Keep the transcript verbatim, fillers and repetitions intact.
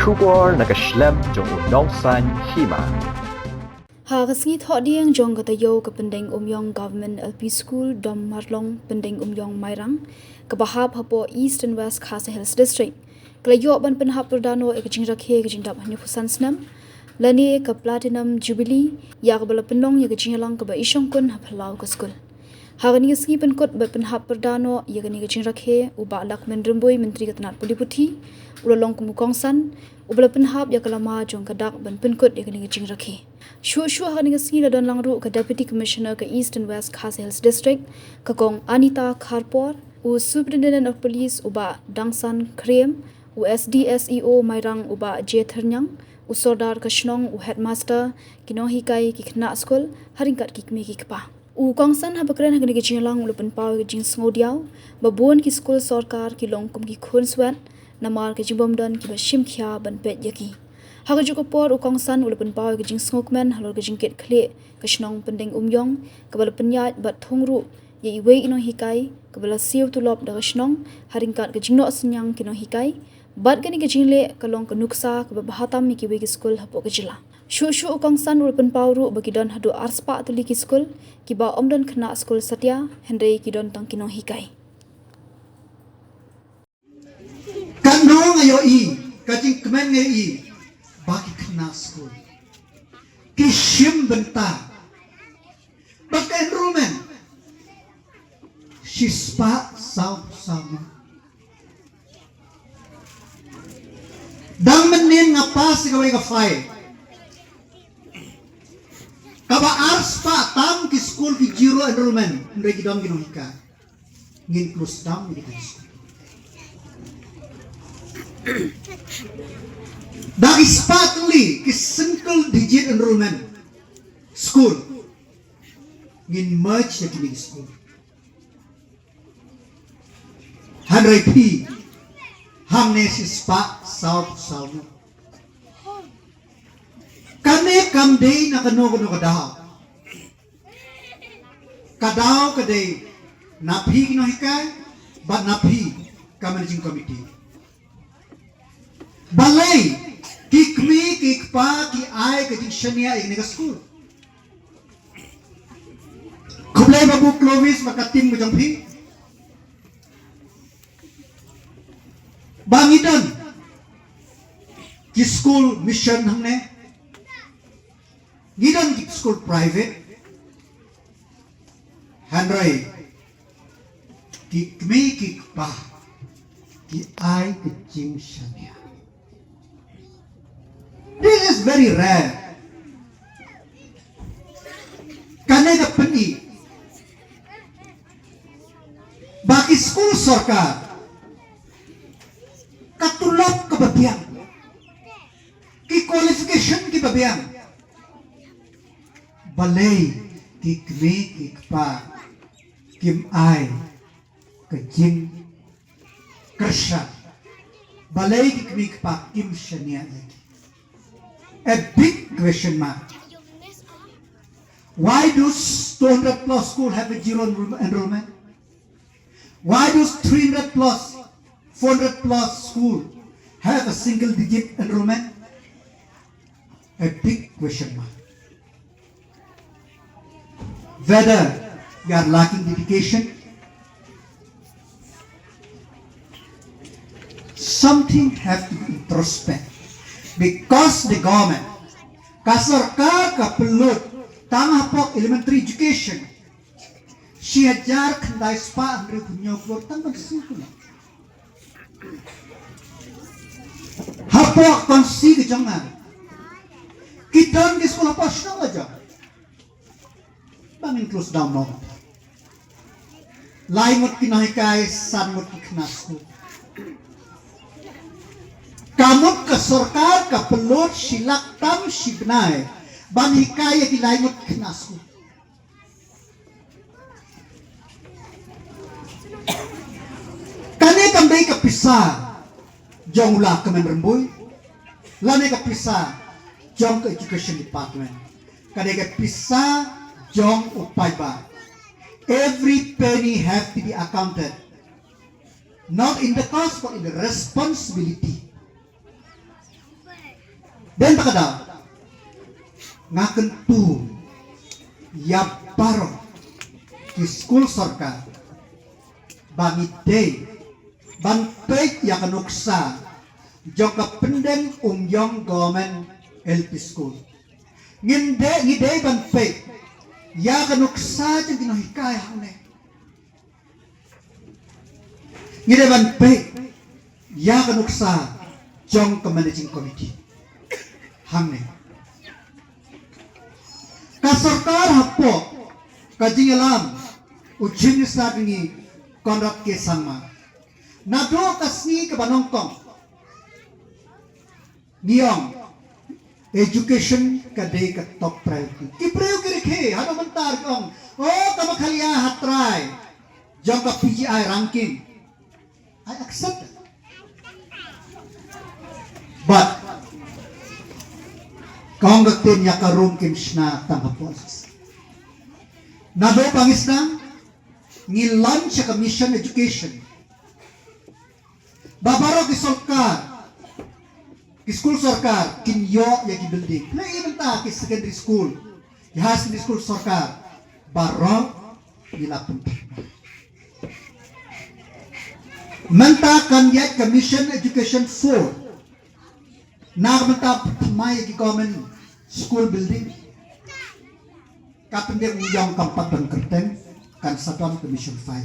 Khubor na ka shlem jong u nongsan hima. Ha ka sngi Thohdieng jong ka taïew ka Pyndeng Umïong Government L P School, Dom Marlong, Pyndeng Umïong, Mairang, kaba hap hapoh East and West Khasi Hills District, ka la ïoh ban pynhap pyrda noh ïa ka jingrakhe ka jingdap hynñiewphew san snem lane ka Platinum Jubilee, ïa kaba la pynlong ïa ka jingïalang kaba i shongkun ha phyllaw ka skul. Ha kane ka sngi pynkut bad pynhap pyrda noh ïa kane ka jingrakhe, u Bah Lahkmen Rymbui, Myntri ka tnad pule puthi, u la long kum u kongsan uba la pynhap ïa ka lama jong ka dak ban pynkut ïa kane ka jingrakhe. Shuh shuh ha kane ka sngi la don lang ruh ka Deputy Commissioner ka East and West Khasi Hills District, ka Kong Anita Kharpor, u Superintendent of Police u Bah Dangsan Khriem, u S D S E O Mairang u Bah J Thyrniang, u Sordar ka shnong, u Headmaster, ki nonghikai, ki khynnah skul, ha ryngkat ki kmie ki kpa. U kongsan haba kren ha kane ka jingïalang u la pynpaw ïa ka jingsngewdiaw ba bun ki skul sorkar ki long kum ki khun swet namar ka jingbym don kiba shim khia ban peit ïa ki. Ha kajuh ka por u kongsan u la pynpaw ïa ka jingsngewkmen halor ka jingkit khlieh ka shnong Pyndeng Umïong, kaba la pynïaid bad thung ruh ïa iwei i nonghikai kaba la siew tulop da ka shnong ha ryngkat ka jingnoh synñiang ki nonghikai, bad kane ka jingleh ka long ka nuksa kaba bha tam ïa kiwei ki skul hapoh ka jylla. Shuh shuh u kongsan u la pynpaw ruh ba ki don haduh arspah tylli ki skul kiba ym don khynnah skul satia, hynrei ki don tang ki nonghikai. Katno nga ïohi, ka jingkmen nga ïohi ba ki khynnah skul ki shim bynta. Bad ka enrollment shispah saw saw. Dang mynnin nga pass ïa kawei ka file kaba arspah tam ki skul ki zero enrollment, hynrei ki don ki nonghikai. Ngin close down ïa kita ki skul. Da ki spah tylli ki single digit enrollment skul, ngin merge ïa kine ki skul. Hynrei phi hangne shispah saw saw. Kane kam dei na kano kano ka daw. Ka daw ka dei na phi ki nonghikai bad na phi ka managing committee. Balei ki kmie ki kpa ki ai ka jingshaniah ïa kane ka skul? Khublei Babu Clovis bad ka team ka jong phi. Ba ngi don ki skul mission hangne, ngi don ki skul private, hynrei ki kmie ki kpa ki ai ka jingshaniah. This is very rare. Kane ka pyni ba ki skul sorkar, ka tulop kaba biang, ki qualification kiba biang, balei ki kmie ki kpa kim ai ka jingkyrshan? Balei ki kmie ki kpa kim shaniah ïa ki? A big question mark. Why do two hundred plus school have a zero enroll- enrollment? Why do three hundred plus, four hundred plus school have a single digit enrollment? A big question mark. Whether you are lacking dedication, something have to be introspect, because the government, ka sorkar ka pynlut tang hapoh elementary education shi hajar khyndai spah hynriewphew hynñiew klur tang ban siew tulop. Hapoh constituency ka jong nga, ki don ki skul hapoh shnong la jong. Ba ngin close down noh. Lai ngut ki nonghikai, san ngut ki khynnah skul. Ka mut ka sorkar ka pynlut shi lak tam shi bnai ban hikai ïa ki lai ngut ki khynnah skul. Kane kam dei ka pisa jong u Lahkmen Rymbui, lane ka pisa jong ka education department. Ka dei ka pisa jong u paidbah. Every penny have to be accounted, not in the cost but in the responsibility. Dei na kata ka daw nga kyntu ïa baroh ki skul sorkar ba ngi dei ban peit ïa ka nuksa jong ka Pyndengumiong Government L P School. Ngin dei, ngi dei ban peit ïa ka nuksa jong ki nonghikai hangne. Ngi dei ban peit ïa ka nuksa jong ka Managing Committee hangne. Ka sorkar hapoh ka jingïalam u Chief Minister jong ngi, Conrad K Sangma, naduh ka sngi kaba nyngkong ngi ong education ka dei ka top priority. Ki briew ki rkhie haduh mynta ki ong, oh, ka Meghalaya ha trai jong ka P G I ranking. I accept it. But ka ong ka ktien, ïa ka rum kim shna tang hapoh. Naduh ba ngi sdang ngi launch ïa ka Mission Education. Ba baroh ki sorkar, ki skul sorkar kin ïoh ïa ki building. Pynban mynta ki secondary school, ki higher secondary school sorkar, baroh ngi la pynpra. Mynta kan ïaid ka Mission Education four. Na ka bynta pynmih ïa ki government school building, ka Pyndengumiong kam pat don kyrteng, kan sa don ka Mission five.